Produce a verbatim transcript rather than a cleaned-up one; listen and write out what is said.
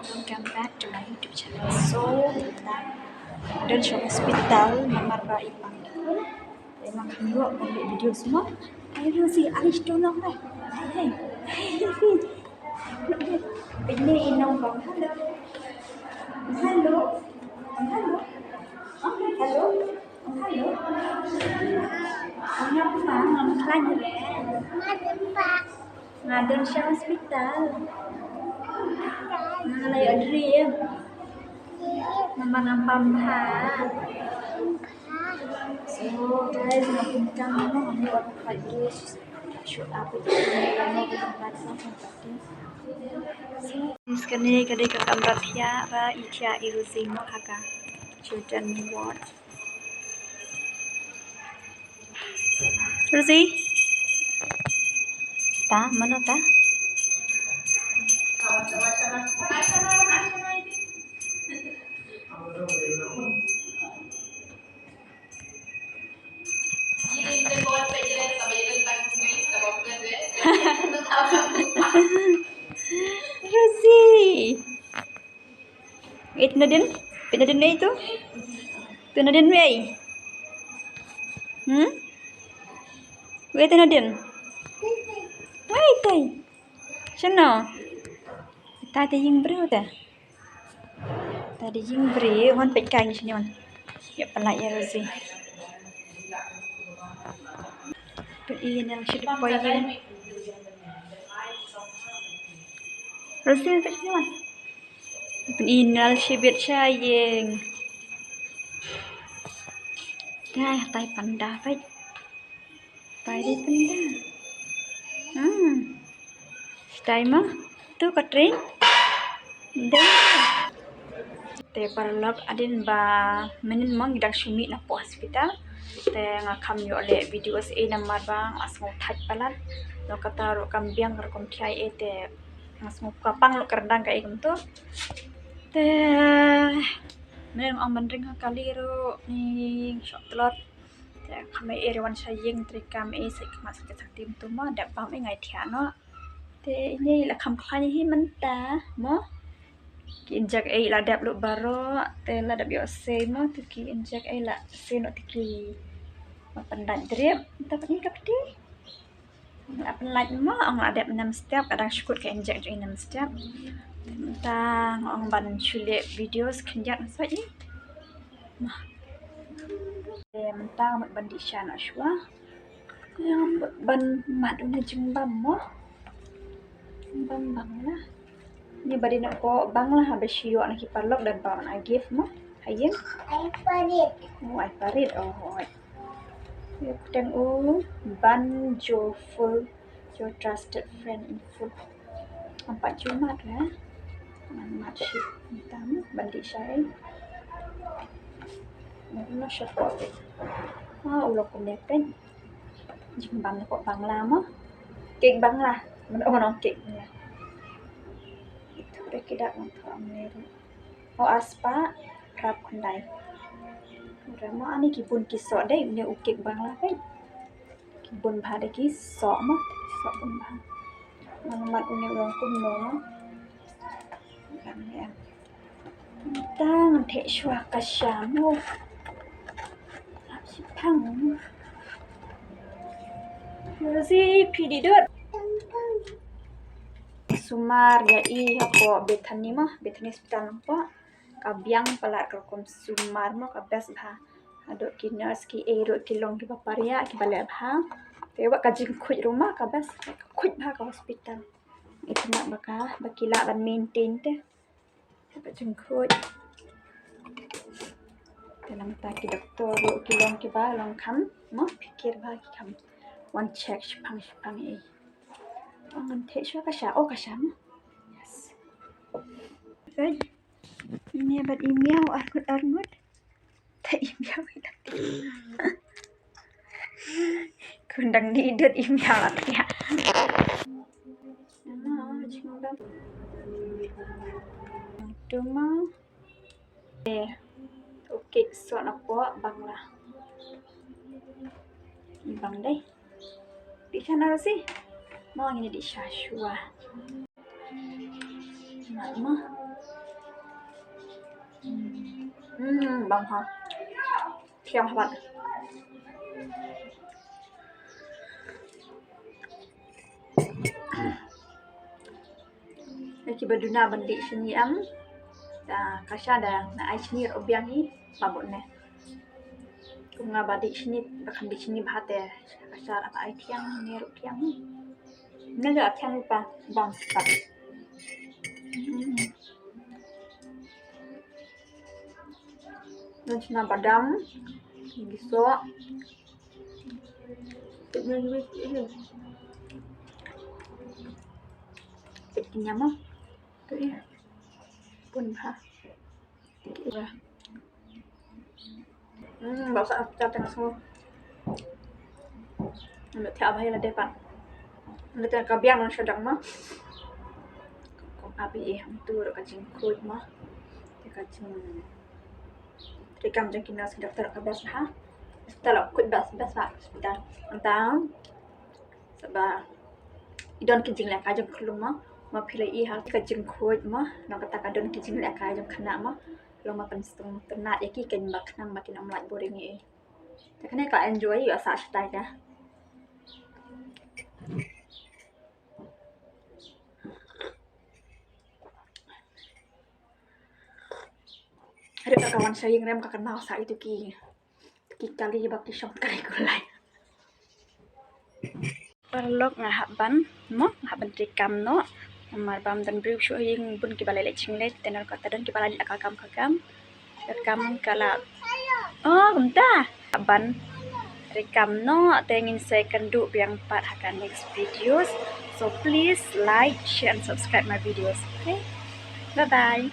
Welcome back to my YouTube channel. So, don sha hospital namar ba i pang. Te ma kham ïoh ban leh video semua. Ai Rosie, ai, to nong dai. Ai, ai. Ini i nong bang. Hello. Hello. Hello. Hello. Hello. Ngam pang, ngam khlaiñ re. Nga don sha hospital. Nga la ïoh drip. Namar ngam pang bha. So guys, nga pun kang mo, ngam ïoh drip. Shu ap ïa ka mo, ka mo, ka mo. So, kane ka dei ka kamra thiah ba i thiah i Rosie mo ha ka children ward. Rosie? Ta, mano ta? Rosie. Wait, Nadine. Wait, Nadine, wait tu. Tu Nadine, wait. Hmm? Wait, Nadine. Wait, wait. Shano? Ta te jingbriew te. Ta te jingbriew, hon peit kai ngi shini hon. Ïa pynlait ïa Rosie. Peit ïa nang shi depoi ïa. Rosie peit shini hon. Peit ïa nang shi bit sha ïing. Dai, tai panda peit. Tai dei pynda. Hmm. Stai ma. Tu ka train. Dei. Te paralok hadien ba mynnin mo ngi dang shu mih na poh hospital. Te nga kham ïoh leh video sa ei namar ba nga sngew thait palat. Noh kata ruh kam biang ka rukom thiah ei te nga sngew ka pang lut ka ryndang kaei kumto. Te mynnin nga ong ban ring ha kali ruh ning shoh tlot. Te kham ei ei ruh wan sha ïing trei kam ei sa khmat sa ket sa tim tu mo dep bam ei ngai thiah noh. Te ine la kham khlaiñ hi mynta mo. Ki injek ei la dep lut baroh te la dep ïoh sei mo te ki injek ei la sei noh te ki ma pyndait drip. Te pat ni ka pti. La pynlait mo, ong la dep nem step, ka dang shu kut ka injek jong i nem step. Mynta nga ong ban shu leh video sa khyndiat nga soi i. Mo. Te mynta nga mut ban dih sha noh shuwa. Nga mut ban mad une jingbam mo. Jingbam Bangla. Ni ba dei na poh Bangla haba shu ïoh na ki paralok da ba na gift mo. Ha ïing. Ai parit. Oh, ai parit. Oh, oh. Ïa pdeng u ban jo full, your trusted friend in full. Am pat ju mad re. Ngan mad shi tam ban dih shai. Ngan noh sha poh. Ah, u lok kumne pyn. Jingbam na poh Bangla mo. Cake Bangla. Mano mano cake Bangla. Itu deh kidak ngan thok amne. O aspa prap khyndai. Ura mo ani ki bun ki soh dei ne u cake Bangla dei. Ki bun bha dei ki soh mo, ki soh bun bha. Ngan mad une u long kumno mo. Kan ya. Tang te shwa ka sha mo. Ap shi pang mo. Rosie phi dih dud. Sumar ïa i hapoh Bethany mo, Bethany Hospital nangpoh. Ka biang palat ka rukom sumar mo, ka best bha. Haduh ki nurse ki ei ruh ki long kiba pariah kiba leh bha. Te wat ka jingkhuid ruh mo ka best, ka khuid bha ka hospital. Ita nak ba ka ba ki lah ban maintain te. Ka jingkhuid. Te nangta ki doktor ruh ki long kiba long kham mo, phikir bha ki kham wan check shipang shipang ei. Ngan theh shuwa ka sha, oh ka sha mo. Yes. Good. Ine bad i miaw arngut arngut. Te i miaw i la thiah. Kun dang dih dud i miaw la thiah. Ano, jingdam. Tu mo. Eh, u cake soh na poh Bangla. I bang dei. Dih sha na Rosie. Mo ngin dih sha shuwa. Mat mo. Hmm, bang ha. Thiang ha ban. Ïa kiba duna ban dih shini em. Da ka sha da nga ai shini ruh biang hi ba bun ne. Kum nga ba dih shini, ba kham dih shini bha te ka sha ruh ba ai thiang ne ruh thiang hi. Ne ga thiang pa bang pa. Hmm. Ngan shna badam, gisoh. Tip ngan wik ini. Tip kinyam ah. Tu ya. Pun ha. Iya. Hmm, bau sa ta tengah semua. Nang ta ba ila depan. Nang ta ka biang nang shadang ma. Kong abi eh, tu ka jingkhuid ma. Ka jing Treikam jong ki nurse ki doktor ka best ha. Hospital la khuid best, best ha hospital. Nangta saba i don ki jinglehkai jong khlum ma, ma phi la i ha ka jingkhuid ma, nangta ka don ki jinglehkai jong khynnah ma. Long ma pynsngewtynnat ïa ki, kynmaw ba khnang ba kin ym lait burom ïa i. Te kane ka enjoy ïa sa shatai ka. Haduh ka wan sha ïing rem ka kynmaw sa itu ki, ki kali ba ki shong kali kulai. Paralok nga hap ban, mo, nga hap ban treikam noh. Namar bam don briew shuh ïing bun kiba leh leh jingleh, te nalor kata don kiba la leh ka kam ka kam. Ka kam ka la. Oh, kumta. Hap ban treikam noh, te ngin sa ïakynduh biang pat ha ka next videos. So please like, share and subscribe my videos. Okay? Bye bye.